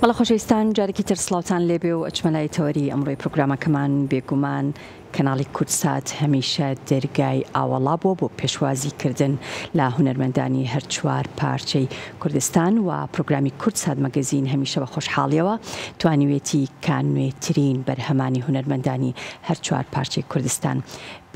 بەڵێ خۆشەویستان جارێکی تر سڵاوتان لێبێ و ئەچمە لای تەوەری ئەمڕۆی پرۆگرامەکەمان بێگومان کەناڵی کوردسات هەمیشە دەرگای ئاوەڵا بووە بۆ پێشوازی کردن لە هونەرمەندانی هەر چوار پارچەی کوردستان و پرۆگرامی کوردسات مەگەزین هەمیشە بە خۆشحاڵیەوە توانیوێتی کە نوێترین بەرهەمانی هونەرمەندانی هەر چوار پارچەی کوردستان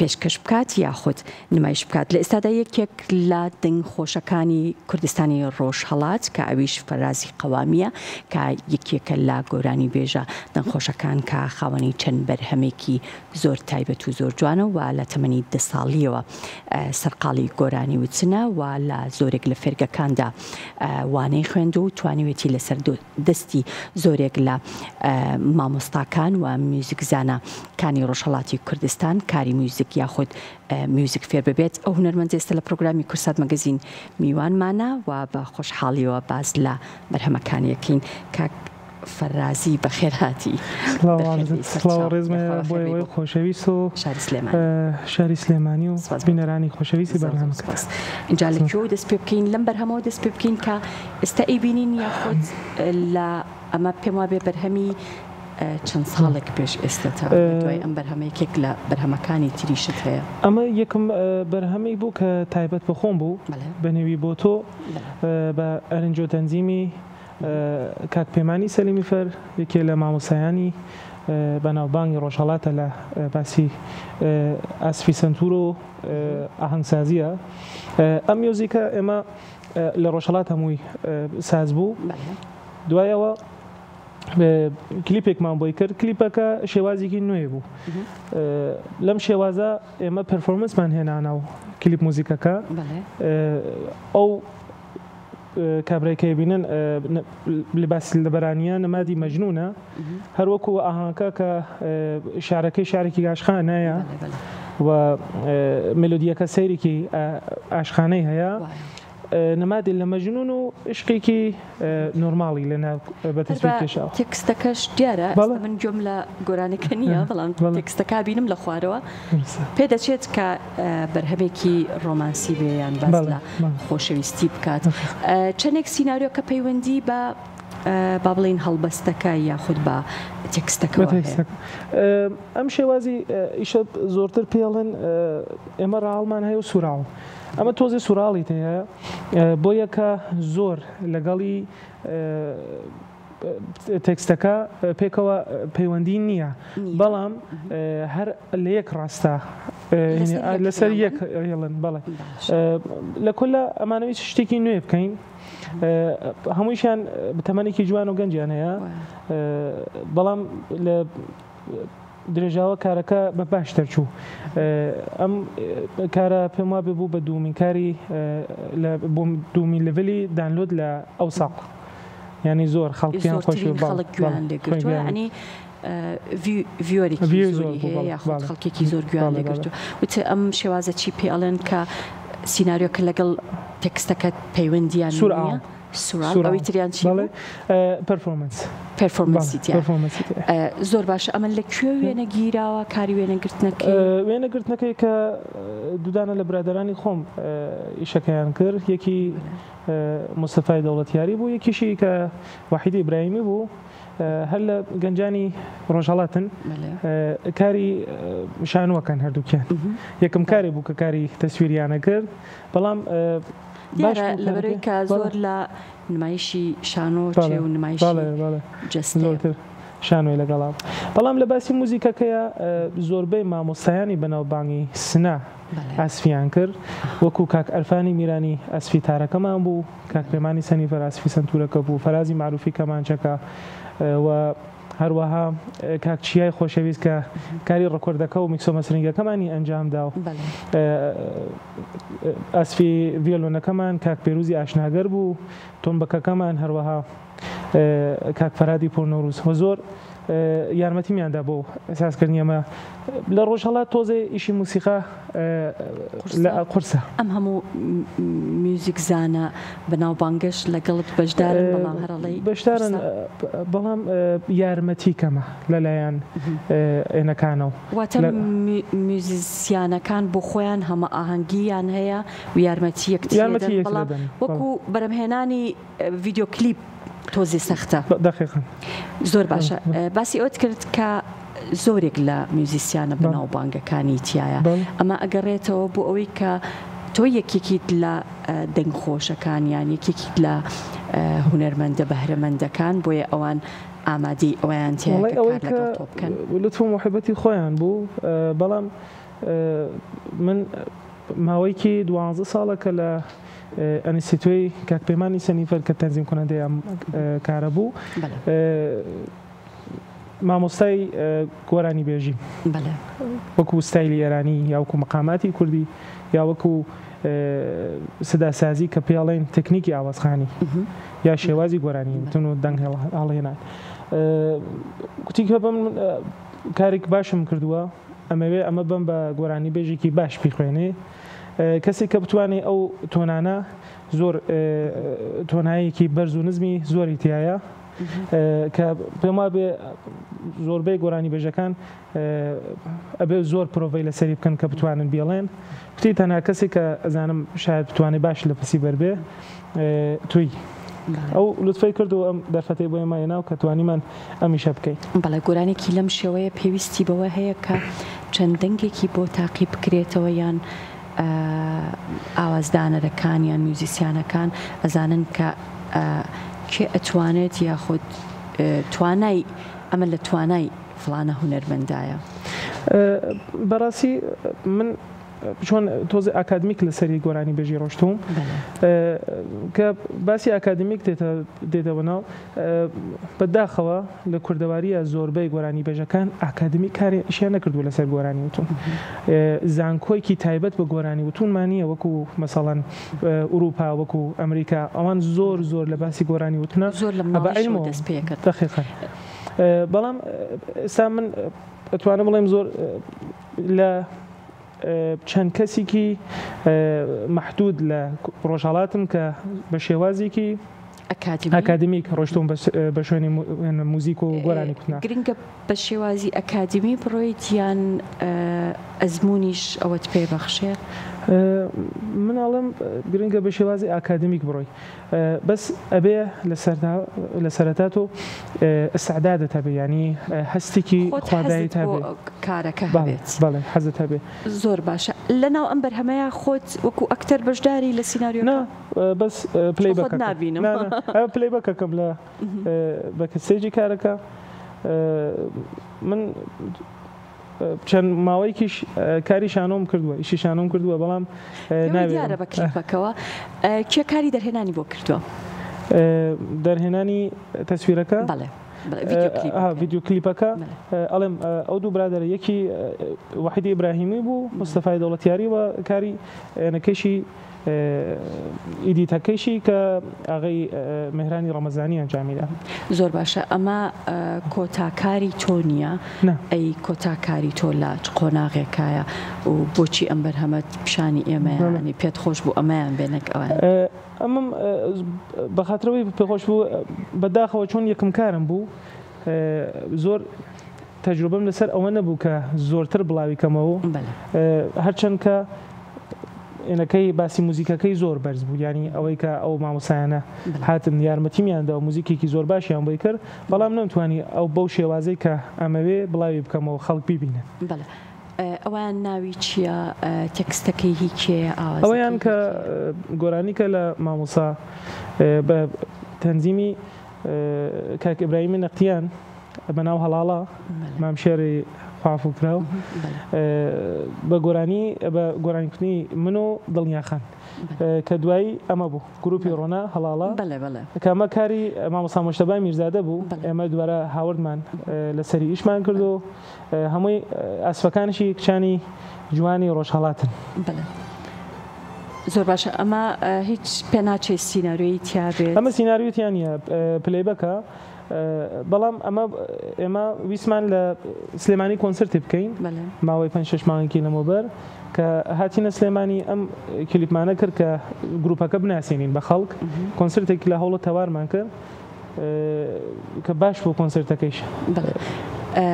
پێشکەش بکات یاخود نمایش بکات لە ئێستادا یەکێک لە دەنگ خۆشەکانی کوردستانی ڕۆژهەڵات کە ئەویش فەرازی قەوامیە کە یەکێکە لە گۆرانی بێژە دەنگ خۆشەکان کە خاوەنی چەند بەرهەمێکی زۆر تایبەت و زۆر جوانە و لە تەمەنی دە ساڵیەوە سەرقاڵی گۆرانی وتنە و لە زۆرێک لە فێرگەکاندا وانەی خوێندووە و توانیوێتی لەسەر دەستی زۆرێک لە مامۆستاکان و میوزیکزانە کانی ڕۆژهەڵاتی کوردستان کاری میوزیک یاخود میوزیک فێر ببێت. ئەو هونەرمەندە ئێستا لە پرۆگرامی کوردسات مەگەزین میوانمانە و بە خۆشحاڵیەوە باس لە بەرهەمەکانی ئەکەین. کاک فەرازی بەخێر هاتی. سڵاو سڵاو ڕێزم بۆ ئێوەی خۆشەویست و شاری سلێمانی شاری سلێمانی و بینەرانی خۆشەویستی بەرنامەکەت. ئینجا لە کوێوە دەست پێ بکەین لەم بەرهەمەوە دەست پێ بکەین کە ئێستا ئەیبینین یاخود لە ئەمە پێم وابێ بەرهەمی چەند ساڵێک پێش ئێستا تا دوای ئەم بەرهەمە یەکێک لە بەرهەمەکانی تریشت هەیە؟ ئەمە یەکەم بەرهەمی بوو کە تایبەت بە خۆم بوو بە نێوی بۆ تۆ بە ئەرنجۆ تەنزیمی کاک پەیمانی سەلیمی فەر یەکێ لە مامۆستایانی بەناوبانگی ڕۆژهەڵاتە لە باسی ئاسفی سەنتور و ئاهەنگسازیە ئەم میوزیکە ئێمە لە ڕۆژهەڵات هەمووی ساز بوو دوایەوە کلیپێکمان بۆی کرد کلیپەکە شێوازێکی نوێ بوو لەم شێوازە ئێمە پرفۆرمنسمان هێنانە و کلیپ موزیکەکە ئەو کابرای کە بینن لباس لەبەرانیە نەمادی مەجنونە هەروەکو ئاهانکە کە شارەکەی شارێکی گاشخانەیە و ملودیەکە سەیرێکی ئاشخانەی هەیە نەمادی لە مەجنون و عشقێکی نۆرماڵی لە ناو بە تەسویر کێشاوە. تێکستەکەش دیارە ئێستا من گوێم لە گۆرانیەکە نییە بەڵام تێکستەکە بینم لە خوارەوە پێدەچێت کە بەرهەمێکی ڕۆمانسی بێ یان باس لە خۆشەویستی بکات چەندێک سیناریۆکە پەیوەندی بە با بڵین هەڵبەستەکە یاخود بە تێکستەکەوە ئەم شێوازی ئیشە زۆرتر پێڵن ئێمە ڕاڵمان هەیە و سوراڵ ئەمە تۆزێ سوراڵی تەیە بۆیە کە زۆر لەگەڵی تێکستەکە پێکەوە پەیوەندی نییە بەڵام هەر لە یەک ڕاستە لەسەر یەک هێڵن بەڵێ لە کۆلا ئەمانەوەی شتێکی نوێ بکەین هەموویشیان بتەمەنێکی جوان و گەنجیان هەیە بەڵام لە درێژاوە کارەکە بە باش دەرچوو. ئەم کارە پێم وابێ بوو بە دوومین کاری لە بۆ دوومین لێڤلی دانلۆد لە ئەو ساڵ. یانی زۆر خەڵک پێیان خۆش بوو. خەڵک گوێیان لێ گرتووە یانی ڤیوەرێکی زۆری هەیە یاخود خەڵکێکی زۆر گوێیان لێ گرتووە. وتێ ئەم شێوازە چی پێ ئەڵێن کە سیناریۆکە لەگەڵ تێکستەکەت پەیوەندیان نییە؟ سورال ئەوی تریان چی بوو؟ پەرفۆرمەنس پەرفۆرمەنسی تیا زۆر باشە ئەمە لە کوێ وێنە گیراوە کاری وێنەگرتنەکەی؟ وێنەگرتنەکەی کە دوودانە لە برادەرانی خۆم ئیشەکەیان کرد یەکی مستەفای دەوڵەتیاری بوو یەکیشی کە وەحیدی ئیبراهیمی بوو هەر لە گەنجانی ڕۆژهەڵاتن کاری شانوەکەن هەردووکیان یەکەم کاری بوو کە کاری تەسویریانە کرد بەڵام دیارە لەبەرەوەی کە زۆر لە نمایشی شانۆ چێ و نمایشی جەستەیە. شانۆی لەگەڵا بوو. بەڵام لە باسی موزیکەکەیا زۆربەی مامۆستایانی بەناوبانگی سنە ئاسفیان کرد وەکو کاک ئەرفانی میرانی ئاسفی تارەکەمان بوو، کاک پەیمانی سەنیفەر ئاسفی سەنتورەکە بوو، فەرازی مەعروفی کەمانچەکە و هەروەها کاک چیای خۆشەویست کە کاری ڕکۆردەکە و میکسۆ مەسرینگەکەمانی ئەنجامدا و ئاسفی ڤیۆلۆنەکەمان کاک پێروزی ئاشناگەر بوو، تۆمبەکەکەمان هەروەها کاک فەرهادی پۆرنەوروز و زۆر یارمەتیمیان دا بۆ سازکردنی ئەمە. لە ڕۆژهەڵات تۆزێ ئیشی موسیقا قورسە. ئەم هەموو میوزیکزانە بەناوبانگەش لەگەڵت بەشدارن بەڵام هەر ئەڵێی بەشدارن بەڵام یارمەتی کەمە لەلایەن ئێنەکانەوە. واتە میوزیسیانەکان بۆ خۆیان هەمەئاهەنگییان هەیە و یارمەتی یەکتری ئەدەن بەڵام وەکو بەرهەمهێنانی ڤیدیۆ کلیپ. تۆزێ سەختە. دەقیقەن. زۆر باشە باسی ئەوەت کرد کە زۆرێک لە میوزیسیانە بەناوبانگەکانی تیایە ئەمە ئەگەڕێتەوە بۆ ئەوەی کە تۆ یەکێکیت لە دەنگخۆشەکان یان یەکێکیت لە هونەرمەندە بەهرەمەندەکان بۆیە ئەوان ئامادەی ئەوەیان تیایە کە کار لەگەڵ تۆ بکەن. لوتف و موحیبەتی خۆیان بوو بەڵام من ماوەیەکی دوانزە ساڵە کە لە ئەنستیتۆی کاک پەیمانی سەنیفەر کە تەنزیم کنەندەی ئەم کارە بوو مامۆستای گۆرانی بێژیم وەکو ستایلی ئێرانی یا وەکو مقاماتی کوردی یا وەکو سداسازی کە پێڵێن تەکنیکی ئاوازخانی یا شێوازی گۆرانی وتن و دەنگ هەڵهێنان کوتی کە بەم کارێک باشم کردووە ئەمەوێ ئەمە بم بە گۆرانی بێژێکی باش بیخوێنێ کەسێک کە بتوانێ ئەو تۆنانە زۆر تۆنایەکی بەرز و نزمی زۆری تایە کە پێم وابێ زۆربەی گۆرانی بێژەکان ئەبێ زۆر پرۆڤەی لەسەری بکەن کە بتوانن بیڵێن کوتی تەنها کەسێک کە ئەزانم شاید بتوانێت باش لە پسی بەربێ توی ئەو لوتفەی کرد و ئەم دەرفەتەی بۆ ئێمە هێنا و کە توانیمان ئەمیشە بکەین. بەڵێ گۆرانێکی لەم شێوەیە پێویستی بەوە هەیە کە چەند دەنگێکی بۆ تاقی بکرێتەوە یان ئاوازدانەرەکان یان میوزیسیانەکان ئەزانن کە کێ ئەتوانێت یاخود توانای ئەمە لە توانای فڵانە هونەرمەندایە؟ بەڕاستی من چۆن تۆزێ ئاکادمیک لەسەری گۆرانی بێژی ڕۆشتوم کە باسی ئاکادمیک دێتەوە ناو بەداخەوە لە کوردەواریە زۆربەی گۆرانی بێژەکان ئاکادمی کاری ئیشیان نەکردووە لەسەر گۆرانی وتون زانکۆیکی تایبەت بە گۆرانی وتونمان نییە وەکو مەسەڵەن ئوروپا وەکو ئەمریکا ئەوان زۆر زۆر لە باسی گۆرانی وتنە زۆر لە مناڵیشەوە دەست پێکرد دەقیقەن بەڵام ئێستا من ئەتوانم بڵێم زۆر لە چەند کەسێکی مەحدود لە ڕۆژهەڵاتم کە بە شێوازێکی ئەکادمیک ڕۆشتوم بە شوێنی موزیک و گۆرانی کوتنا. گرنگە بە شێوازی ئەکادیمی بڕۆیت یان ئەزموونیش ئەوەت پێ بەخشێ؟ من ئەڵێم گرنگە بە شێوازی ئاکادمیک بڕۆی. بەس ئەبێ لە سەرەتا تۆ ئیستعدادت هەبێ یانی هەستێکی خواداییت هەبێ کارەکە هەبێت. بەڵێ حەزت هەبێ. زۆر باشە لەناو ئەم بەرهەمەیا خۆت وەکو ئەکتەر بەشداری لە سیناریۆکە؟ نا بەس پلەی خۆت نابینم. پلەی بەکەکەم لە بەکە stage ی کارەکە من چەند ماوەیەکیش کاری شانۆم کردووە، ئیشی شانۆم کردووە، بەڵام ناوێرم. دیارە بە کلیپەکەوە. کێ کاری دەرهێنانی بۆ کردووە؟ دەرهێنانی تەسویرەکە؟ بەڵێ ڤیدیۆ کلیپەکە. ڤیدیۆ کلیپەکە ئەڵێم ئەو دوو برادەرە یەکی وەحیدی ئیبراهیمی بوو، مستەفای دەوڵەتیاری و کاری ئێنەکەیشی edit ەکەیشی کە ئاغەی مێهرانی ڕەمەزانی ئەنجامی دا. زۆر باشە ئەمە کۆتا کاری تۆ نییە؟ نا. ئەی کۆتا کاری تۆ لە چ قۆناغێکایە و بۆچی ئەم بەرهەمەت پیشانی ئێمەیە؟ یانی پێت خۆش بوو ئەمەیان بێ نەک ئەویان؟ ئەمەم بەخاترەوەی پێخۆش بوو بەداخەوە چۆن یەکم کارم بوو زۆر تەجروبەم لەسەر ئەوە نەبوو کە زۆرتر بڵاوی کەمەوە هەرچەند کە ئێنەکەی باسی موزیکەکەی زۆر بەرز بوو یانی ئەوەی کە ئەو مامۆسایانە هاتن یارمەتیمیان دا و موزیکێکی زۆر باشیان بۆی کرد بەڵام نەمتوانی ئەو بەو شێوازەی کە ئەمەوێ بڵاوی بکەمەوە خەڵک بیبینن. بەڵێ ئەویان ناوی چییە تێکستەکەی هی کێیە ئاوازەکەی ئەوەیان کە گۆرانیکە لە مامۆسا بە تەنزیمی کاک ئیبراهیمی نەقیان بە ناو هەڵاڵە مام شێری خوافوکراو بە گۆرانی بە گۆرانیکردنی من و دڵنیا خان کە دوایی ئەمە بوو گروپی ڕۆنا هەڵاڵە کە ئەمە کاری مامۆستا مۆشتەبای میرزادە بوو ئێمە دووارە هاوردمان لەسەری ئیشمان کرد و هەمووی ئاسفەکانشی کچانی جوانی ڕۆژهەڵاتن. زۆر باشە ئەمە هیچ پێناچێ سیناریۆی تیا بێت؟ ئەمە سیناریۆی تیا نییە playback ە بەڵام ئەمە ئێمە ویستمان لە سلێمانی کۆنسرتی بکەین ماوەی پێنج شەش مانگێکی لەمەوبەر کە هاتینە سلێمانی ئەم کلیپمانە کرد کە گروپەکە بناسێنین بە خەڵک کۆنسرتێک لە هەوڵە تەوارمان کرد کە باش بوو کۆنسرتەکەیش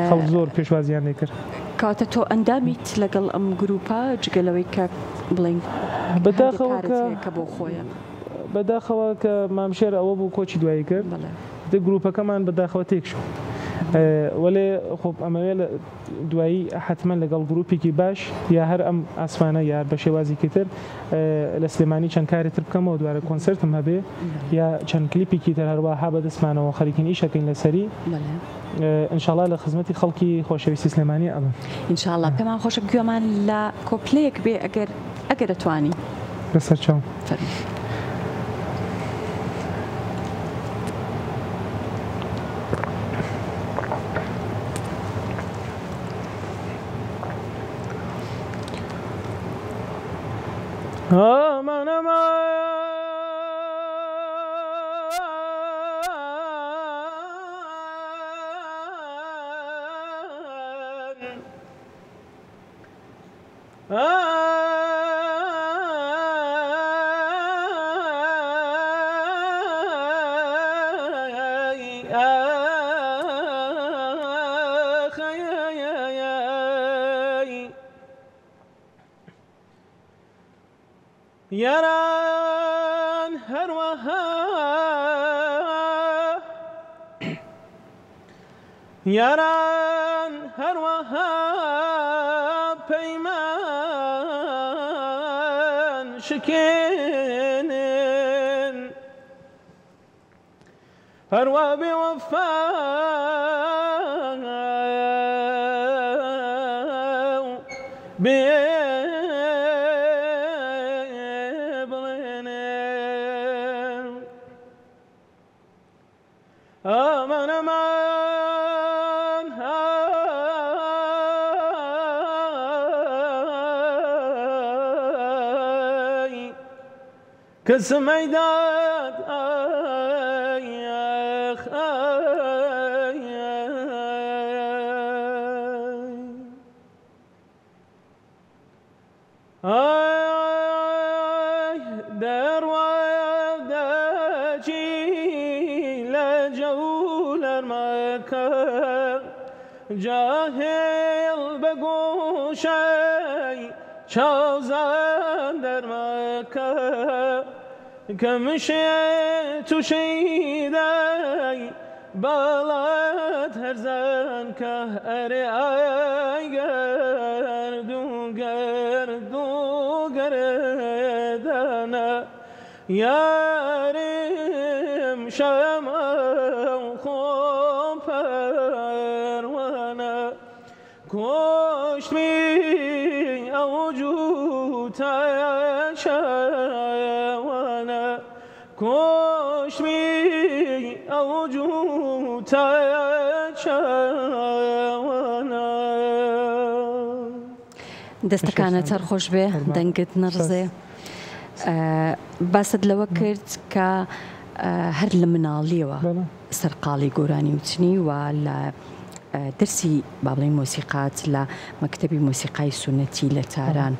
خەڵک زۆر پێشوازیان لێ کرد. کەواتە تۆ ئەندامیت لەگەڵ ئەم گروپە جگە لەوەی کە بڵێین بەداخەوە کە بۆ خۆیە؟ بەداخەوە کە مام شێر ئەوە بوو کۆچی دوایی کرد. ئیتر گروپەکەمان بەداخەوە تێکچوو. وەلێ خۆ ئەمەوێ لە دوایی حەتمەن لەگەڵ گروپێکی باش یا هەر ئەم ئاسمانە یا بە شێوازێکی تر لە سلێمانی چەند کاری تر بکەمەوە دوارە کۆنسێرتم هەبێ یا چەند کلیپێکی تر هەروە ها بەدەستمانەوە خەریکین ئیشەکەین لەسەری ئینشاڵا لە خزمەتی خەڵکی خۆشەویستی سلێمانی ئەبم. ئینشاڵا پێمان خۆشە گوێمان لە کۆپلەیەک بێ ئەگەر ئەگەر ئەتوانی. بەسەر چاو. فەرموو. ئامان ئەمان. یاران هەروەها یاران هەروەها پەیمان شکێنن هەروا بێ وەفا و بێ بڵێنن. ئامان ئەمان ئای کەسم ئەیدات ئای ئاخ ئای ئای دەڕوا دەچی لە جەولەرمەکە جاهێڵ بە گۆشەی چاوزان دەرمەکە کە مشێت و شەیدای باڵات هەرزان کە ئەرێ ئای گەردوو گەردوو گەردانە یارم شەمە و خۆم پەروانە کوشتمی ئەو جووتە شەوانە کوشتمی ئەو جووتە شەوانە. دەستەکانت هەر خۆش بێ دەنگت نەڕزێ. باست لەوە کرد کە هەر لە مناڵیەوە سەرقاڵی گۆرانی وتنی و لە دەرسی با بڵێین مۆسیقات لە مەکتەبی مۆسیقای سوننەتی لە تاران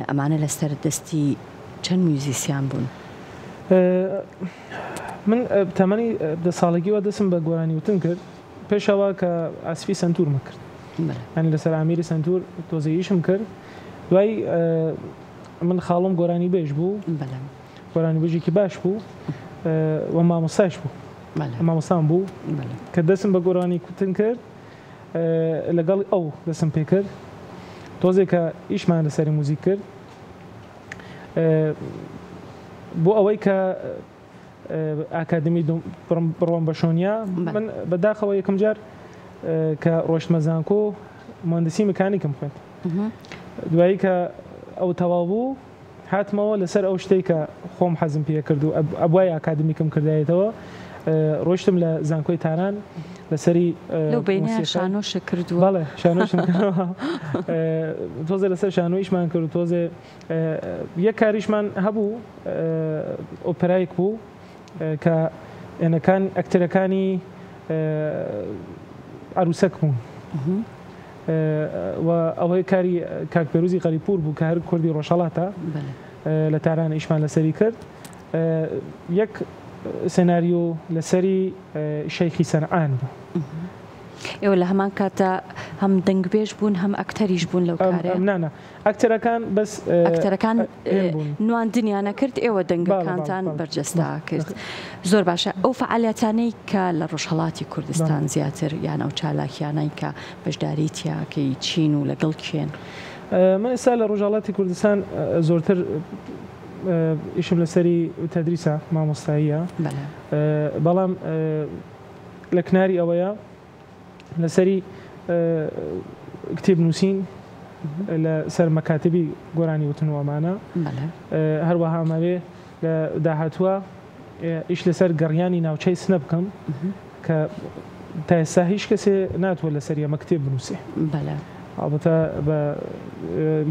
ئەمانە لەسەر دەستی چەند میوزیسیان بوون؟ من تەمەنی دە ساڵەگیوە دەستم بە گۆرانی وتن کرد پێشەوە کە ئاسفی سەنتورمە کرد یانی لەسەر ئامیری سەنتور تۆزێ ئیشم کرد دوای من خاڵم گۆرانی بێژ بوو گۆرانی بێژێکی باش بوو و مامۆستاش بوو مامۆستام بوو کە دەستم بە گۆرانی کوتن کرد لەگەڵ ئەو دەستم پێ کرد تۆزێک کە ئیشمان لەسەری موزیک کرد بۆ ئەوەی کە ئاکادمی بڕۆم بە شۆنیا من بەداخەوە یەکەم جار کە ڕۆشتمە زانکۆ مهندسی مکانیکم خوێند دوایی کە ئەو تەواو بوو هاتمەوە لەسەر ئەو شتەی کە خۆم حەزم پێ کرد و ئەبوای ئاکادمیکم کردایەتەوە ڕۆشتم لە زانکۆی تاران لەسەری لەو بینە شانۆشە کردووە بەڵێ شانۆشم کردووە تۆزێ لەسەر شانۆیشمان کرد تۆزێ یەک کاریشمان هەبوو ئۆپەرایەک بوو کە ئێنەکان ئەکتەرەکانی عروسەک بوون و ئەوەی کاری کاک پێروزی غەریپور بوو کە هەر کوردی ڕۆژهەڵاتە لە تاران ئیشمان لەسەری کرد یەک سناریۆ لەسەری شەیخی سەنعان بوو. ئێوە لە هەمان کاتدا هەم دەنگبێژ بوون هەم ئەکتەریش بوون لەو کارەیە؟ نا نا ئەکتەرەکان بەس ئەکتەرەکان نواندنیان ئەکرد ئێوە دەنگەکانتان بەرجەستە کرد. زۆر باشە ئەو فەعالیەتانەی کە لە ڕۆژهەڵاتی کوردستان زیاتر یان ئەو چالاکیانەی کە بەشداری تیاکەی چین و لەگەڵ کێن؟ من ئێستا لە ڕۆژهەڵاتی کوردستان زۆرتر ئیشم لەسەری تەدریسە مامۆستاییە بەڵام لە کناری ئەوەیە لەسەری کتێب نووسین لە سەر مەکاتبی گۆرانی وتن و ئەمانە هەروەها ئەمەوێ لە داهاتووە ئیش لەسەر گەڕیانی ناوچەی سنە بکەم کە تا ئێستا هیچ کەسێ ناتوە لەسەر ئەمە کتێب بنووسێ ئەڵبەتە بە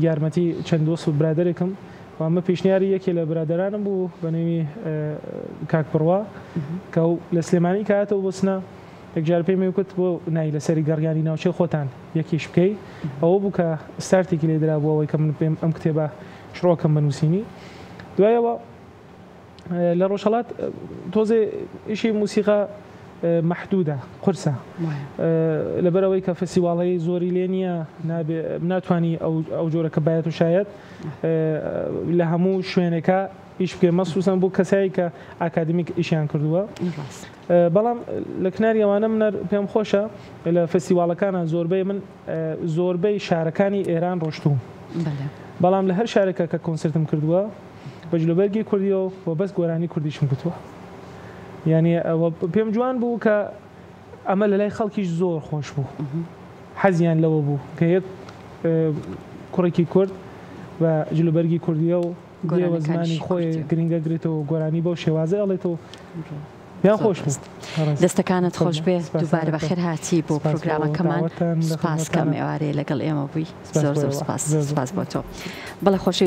یارمەتی چەند دۆست و برادەرێکم و ئەمە پێشنیاری یەکێ لە برادەرانم بوو بە نێوی کاک بڕوا کە ئەو لە سلێمانی کە هاتەوە بۆ سنە یەکجار پێم وت بۆ نای لەسەری گەڕیانی ناوچەی خۆتان یەکیش بکەی ئەوە بوو کە ستارتێکی لێ درا بوو ئەوەی کە من پێم ئەم کتێبە شڕۆکەم بە نووسینی دوایەوە لە ڕۆژهەڵات تۆزێ ئیشی موسیقا مەحدودە قورسە لەبەرئەوەی کە فستیواڵی زۆری لێ نییە نابێ ناتوانانی ئەو جۆرە کە بایەت و شایەت لە هەموو شوێنێکە ئیش بکەێ مەسوسەن بۆ کەسایی کە ئاکادمیک ئیشیان کردووە بەڵام لە کناری ئەوانە منەر پێم خۆشە لە فستیواڵەکانە زۆربەی من زۆربەی شارەکانی ئێران ڕۆشتوم بەڵام لە هەر شارێکە کە کۆنسرتم کردووە بە جلوبەرگی کوردیەوە و بەس گۆرانی کوردیشم گوتووە یعنی ئەوە پێم جوان بوو کە ئەمە لە لای خەڵکیش زۆر خۆش بوو حەزیان لەوە بوو کە یەک کوڕێکی کورد بە جلوبەرگی کوردیە و دێوە زمانی خۆی گرنگە گرێتەوە گۆرانی بەو شێوازە ئەڵێتەوە پێیان خۆش بوو. دەستەکانت خۆش بێ دووبارە بەخێر هاتی بۆ پرۆگرامەکەمان سپاس کەم ئێوارەیە لەگەڵ ئێمە بووی زۆر زۆر سپاس سپاس بۆ تۆ بەڵێ خۆشەویست.